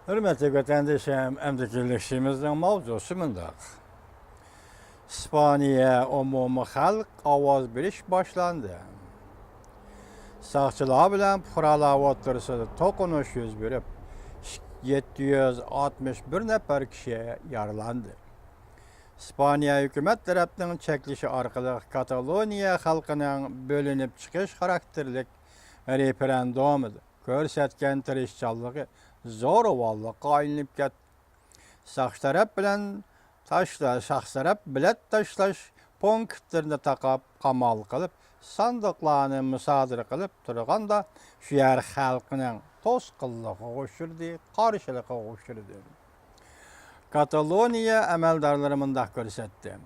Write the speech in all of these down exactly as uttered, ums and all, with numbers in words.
ھۆرمەتلىك ۋەتەندىشىم، ئەمدىكى لېكسىيىمىزنىڭ ماۋزۇسى مۇنداق. ئىسپانىيە ئومۇمىي خەلق ئاۋاز بېرىش باشلاندى. ساقچىلار بىلەن پۇقرالار ئوتتۇرىسىدا توقۇنۇش يۈز بېرىپ، يەتتە يۈز ئاتمىش بىر نەپەر كىشى يارىلاندى. ئىسپانىيە ھۆكۈمەت تەرەپنىڭ چەكلىشى ئارقىلىق كاتالونىيە خەلقىنىڭ بۆلۈنۈپ چىقىش خاراكتېرلىك رېفېرېندۇمىدا كۆرسەتكەن تىرىشچانلىقى زورىۋاللىققا ئايلىنىپ كەتتى. ساقچى تەرەپ بىلەن تاشلا-، ساقچى تەرەپ بېلەت تاشلاش پونكىتلىرىنى تاقاپ، قامال قىلىپ، ساندۇقلارنى مۇسادىرە قىلىپ تۇرغاندا، شۇ يەر خەلقىنىڭ توسقۇنلۇقىغا ئۇچرىدى، قارشىلىقىغا ئۇچرىدى. كاتالونىيە ئەمەلدارلىرى مۇنداق كۆرسەتتى: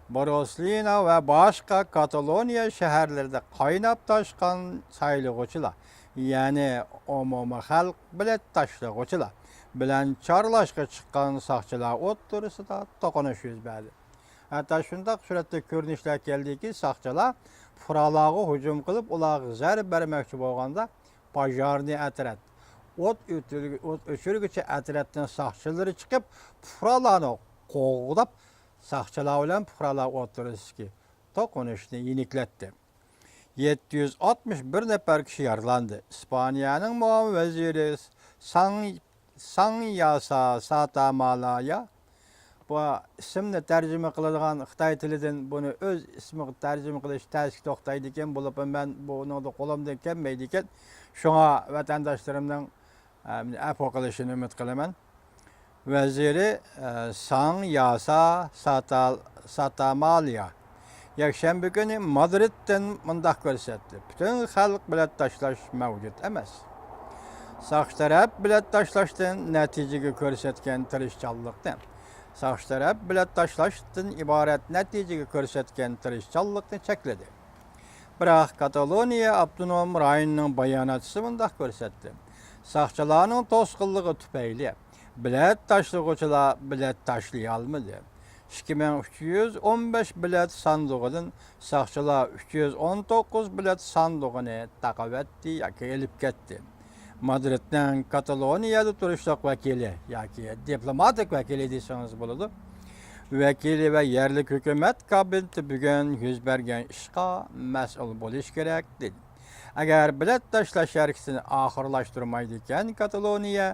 بروسلىنا ۋە باشقا كاتالونىيە شەھەرلىرىدە قايناپ تاشقان سايلىغۇچىلار، يەنى ئومۇمىي خەلق بېلەت تاشلىغۇچىلار بىلەن چارلاشقا چىققان ساقچىلار ئوتتۇرىسىدا توقۇنۇش يۈز بەردى. ھەتتا شۇنداق سۈرەتتە كۆرۈنۈشلەر كەلدىكى، ساقچىلار پۇقرالارغا ھۇجۇم قىلىپ، ئۇلارغا زەربە بەرمەكچى بولغاندا، پاژارنى ئەترەت، ئوت ئۆتۈرگۈ-، ئوت ئۆچۈرگۈچى ئەترەتنىڭ ساقچىلىرى چىقىپ، پۇقرالارنى قوغداپ، ساقچىلار بىلەن پۇقرالار ئوتتۇرىسىدىكى توقۇنۇشنى يېنىكلەتتى. يەتتە يۈز ئاتمىش بىر نەپەر كىشى يارىلاندى. ئىسپانىيەنىڭ مۇئاۋىن ۋەزىرى ساڭ-، ساڭياسا ساتامالايا، بۇ ئىسىمنى تەرجىمە قىلىدىغان خىتاي تىلىدىن بۇنى ئۆز ئىسمىغا تەرجىمە قىلىش تەسكە توختايدىكەن، بولۇپمۇ مەن بۇنىڭدا قولۇمدىن كەلمەيدىكەن. شۇڭا ۋەتەنداشلىرىمنىڭ، ئە، ئەپۇ قىلىشىنى ئۈمىد قىلىمەن. ۋەزىرى، ئە، ساڭ ياسا ساتا-، ساتاماليا يەكشەنبە كۈنى مادرىدتىن مۇنداق كۆرسەتتى: پۈتۈن خەلق بېلەت تاشلاش مەۋجۇت ئەمەس. ساقچى تەرەپ بېلەت تاشلاشتىن نەتىجىگە كۆرسەتكەن تىرىشچانلىقنى، ساقچى تەرەپ بېلەت تاشلاشتىن ئىبارەت نەتىجىگە كۆرسەتكەن تىرىشچانلىقنى چەكلىدى. بىراق كاتالونىيە ئاپتونوم رايونىنىڭ باياناتچىسى مۇنداق كۆرسەتتى: ساقچىلارنىڭ توسقۇنلۇقى تۈپەيلى بېلەت تاشلىغۇچىلار بېلەت تاشلىيالمىدى. ئىككى مىڭ ئۈچ يۈز ئون بەش بېلەت ساندۇقىدىن ساقچىلار ئۈچ يۈز ئون توققۇز بېلەت ساندۇقىنى تاقىۋەتتى ياكى ئېلىپ كەتتى. مادرىدنىڭ كاتالونىيەدە تۇرۇشلۇق ۋەكىلى ياكى دىپلوماتىك ۋەكىلى دېسىڭىز بولىدۇ، ۋەكىلى ۋە يەرلىك ھۆكۈمەت كابىنېتى بۈگۈن يۈز بەرگەن ئىشقا مەسئۇل بولۇشى كېرەك، دېدى. ئەگەر بېلەت تاشلاش ھەرىكىتىنى ئاخىرلاشتۇرمايدىكەن، كاتالونىيە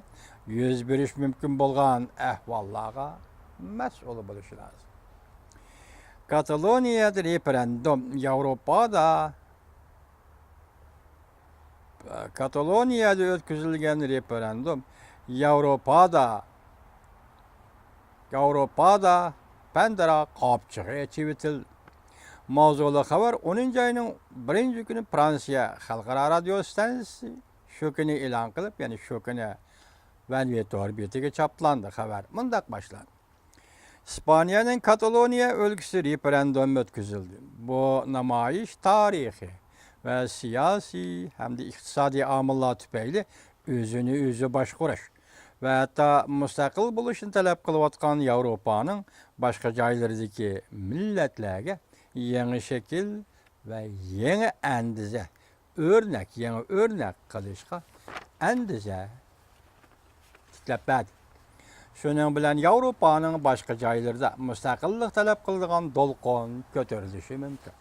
يۈز بېرىشى مۇمكىن بولغان ئەھۋاللارغا مەسئۇل بولۇشى لازىم. كاتالونىيەدە رېفېرېندۇم ياۋروپادا، كاتالونىيەدە ئۆتكۈزۈلگەن رېفېرېندۇم ياۋروپادا، ياۋروپادا پەندىرا قاپچىقى ئېچىۋېتىلدى. ماۋزۇلۇق خەۋەر ئونىنچى ئاينىڭ بىرىنچى كۈنى فرانسىيە خەلقئارا رادىيو ئىستانسىسى شۇ كۈنى ئېلان قىلىپ، يەنى شۇ كۈنى ۋەنۋى تور بېتىگە چاپلاندى. خەۋەر مۇنداق باشلاندى: ئىسپانىيەنىڭ كاتالونىيە ئۆلكىسى رېفېرېندۇم ئۆتكۈزۈلدى. بۇ نامايىش تارىخىي ۋە سىياسىي ھەمدە ئىقتىسادىي ئامىللار تۈپەيلى ئۆزىنى ئۆزى باشقۇرۇش ۋە ھەتتا مۇستەقىل بولۇشنى تەلەپ قىلىۋاتقان ياۋروپانىڭ باشقا جايلىرىدىكى مىللەتلەرگە يېڭى شەكىل ۋە يېڭى ئەندىزە، ئۆرنەك، يېڭى ئۆرنەك قىلىشقا ئەندىزە تىكلەپ بەردى. شۇنىڭ بىلەن ياۋروپانىڭ باشقا جايلىرىدا مۇستەقىللىق تەلەپ قىلىدىغان دولقۇن كۆتۈرۈلۈشى مۇمكىن.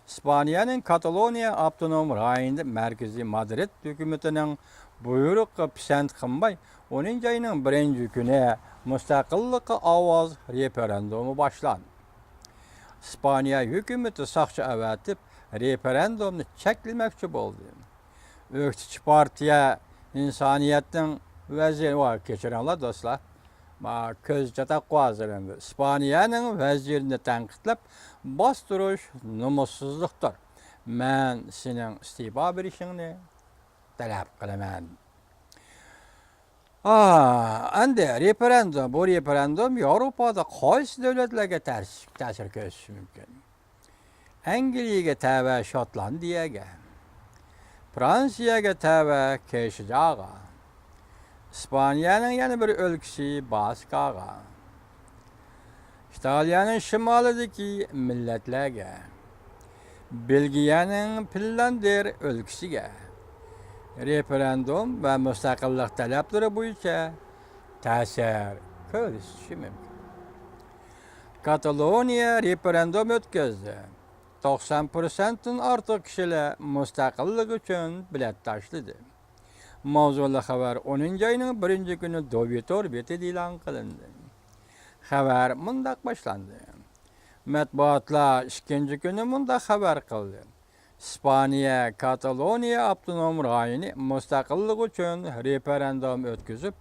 ئىسپانىيەنىڭ كاتالونىيە ئاپتونوم رايونىدا مەركىزىي مادرىد ھۆكۈمىتىنىڭ بۇيرۇقىغا پىسەنت قىلماي، ئونىنچى ئاينىڭ بىرىنچى كۈنى مۇستەقىللىققا ئاۋاز رېفېرېندۇمى باشلاندى. ئىسپانىيە ھۆكۈمىتى ساقچى ئەۋەتىپ، رېفېرېندۇمنى چەكلىمەكچى بولدى. ئۆكتىچى پارتىيە ئىنسانىيەتنىڭ ۋەزىرى، ۋاي، كەچۈرۈڭلار دوستلار، ما كۆز چاتاق ھازىر ئەمدى. ئىسپانىيەنىڭ ۋەزىرىنى تەنقىدلەپ، باستۇرۇش نومۇسسىزلىقتۇر. مەن سېنىڭ ئىستېپا بېرىشىڭنى تەلەپ قىلىمەن. ئا، ئەندى رېفېرېندۇم، بۇ رېفېرېندۇم ياۋروپادا قايسى دۆلەتلەرگە تەس-، تەسىر كۆرسىتىشى مۇمكىن؟ ئەنگلىيەگە تەۋە شوتلاندىيەگە، فرانسىيەگە تەۋە كېشىجاغا، ئىسپانىيەنىڭ يەنە بىر ئۆلكىسى باسكاغا، ئىتالىيەنىڭ شىمالىدىكى مىللەتلەرگە، بېلگىيەنىڭ فىنلاندېر ئۆلكىسىگە، رېفېرېندۇم ۋە مۇستەقىللىق تەلەپلىرى بويىچە تەسىر كۆرسىتىشى مۇمكىن. كاتالونىيە رېفېرېندۇم ئۆتكۈزدى. توقسان پىرسەنتتىن ئارتۇق كىشىلەر مۇستەقىللىق ئۈچۈن بېلەت تاشلىدى. ماۋزۇلۇق خەۋەر ئونىنچى ئاينىڭ بىرىنچى كۈنى دوۋيتور بېتىدە ئېلان قىلىندى. خەۋەر مۇنداق باشلاندى. مەتبۇئاتلار ئىككىنچى كۈنى مۇنداق خەۋەر قىلدى. ئىسپانىيە كاتالونىيە ئاپتونوم رايونى مۇستەقىللىق ئۈچۈن رېفېرېندۇم ئۆتكۈزۈپ،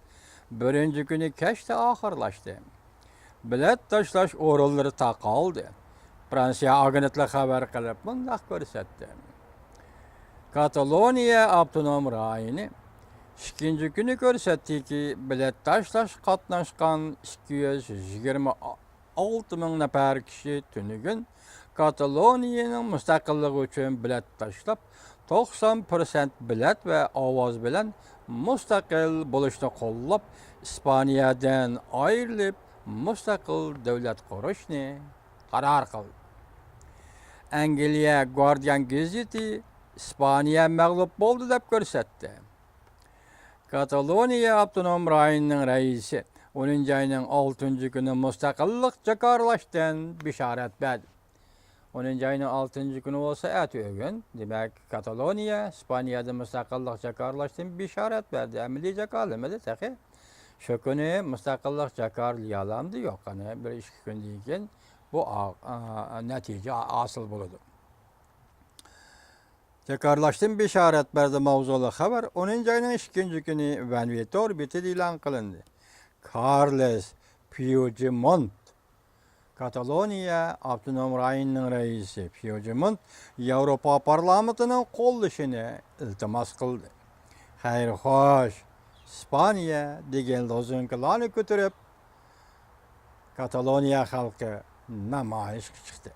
بىرىنچى كۈنى كەچتە ئاخىرلاشتى. بېلەت تاشلاش ئورۇنلىرى تاقالدى. فرانسىيە ئاگېنتلىقى خەۋەر قىلىپ مۇنداق كۆرسەتتى. كاتالونىيە ئاپتونوم رايونى ئىككىنچى كۈنى كۆرسەتتىكى، بېلەت تاشلاشقا قاتناشقان ئىككى يۈز يىگىرمە ئالتە مىڭ نەپەر كىشى تۈنۈگۈن كاتالونىيەنىڭ مۇستەقىللىقى ئۈچۈن بېلەت تاشلاپ، توقسان پىرسەنت بېلەت ۋە ئاۋاز بىلەن مۇستەقىل بولۇشنى قوللاپ، ئىسپانىيەدىن ئايرىلىپ، مۇستەقىل دۆلەت قۇرۇشنى قارار قىلدى. ئەنگلىيە گۇاردىيان گېزىتى ئىسپانىيە مەغلۇپ بولدى دەپ كۆرسەتتى. كاتالونىيە ئاپتونوم رايونىنىڭ رەئىسى ئونىنچى ئاينىڭ ئالتىنچى كۈنى مۇستەقىللىق جاكارلاشتىن بېشارەت بەردى. ئونىنچى ئاينىڭ ئالتىنچى كۈنى بولسا ئەتە ئۆگۈن، دېمەك، كاتالونىيە ئىسپانىيەدىن مۇستەقىللىق جاكارلاشتىن بېشارەت بەردى. ئەمەلىي جاكارلىمىدى تېخى. شۇ كۈنى مۇستەقىللىق جاكارلىيالامدى؟ يوق، قېنى بىر ئىككى كۈندىن كېيىن بۇ ئا-، ئا-، نەتىجە ھاسىل بولىدۇ. جاكارلاشتىن بېشارەت بەردى ماۋزۇلۇق خەۋەر ئونىنچى ئاينىڭ ئىككىنچى كۈنى ۋەنۋىتور بېتىدە ئېلان قىلىندى. كارلېس پيۇجېمونت، كاتالونىيە ئاپتونوم رايونىنىڭ رەئىسى پيۇجېمونت ياۋروپا پارلامېنتىنىڭ قوللىشىنى ئىلتىماس قىلدى. خەير خوش، ئىسپانىيە دېگەن لوزۇنكىلارنى كۆتۈرۈپ، كاتالونىيە خەلقى نامايىشقا چىقتى.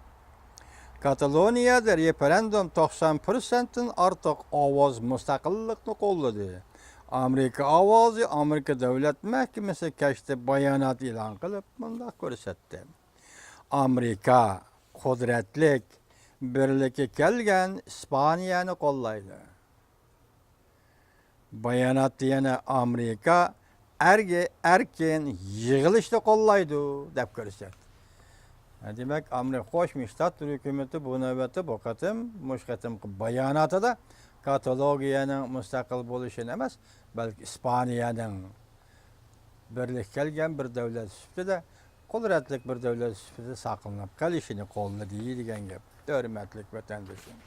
كاتالونىيەدە رېفېرېندۇم توقسان پىرسەنتتىن ئارتۇق ئاۋاز مۇستەقىللىقنى قوللىدى. ئامېرىكا ئاۋازى، ئامېرىكا دۆلەت مەھكىمىسى كەچتە بايانات ئېلان قىلىپ مۇنداق كۆرسەتتى: ئامېرىكا قۇدرەتلىك، بىرلىككە كەلگەن ئىسپانىيەنى قوللايدۇ. باياناتتا يەنە ئامېرىكا ئەرگە-، ئەركىن يىغىلىشنى قوللايدۇ، دەپ كۆرسەتتى. دېمەك، ئامېرىكا قوشما شتاتلىرى ھۆكۈمىتى بۇ نۆۋەتتە، بۇ قېتىم، مۇشۇ قېتىمقى باياناتىدا كاتالونىيەنىڭ مۇستەقىل بولۇشىنى ئەمەس، بەلكى ئىسپانىيەنىڭ بىرلىككە كەلگەن بىر دۆلەت سۈپىتىدە، قۇدرەتلىك بىر دۆلەت سۈپىتىدە ساقلىنىپ قېلىشىنى قوللىدى دېگەن گەپ، ھۆرمەتلىك ۋەتەندىشىم.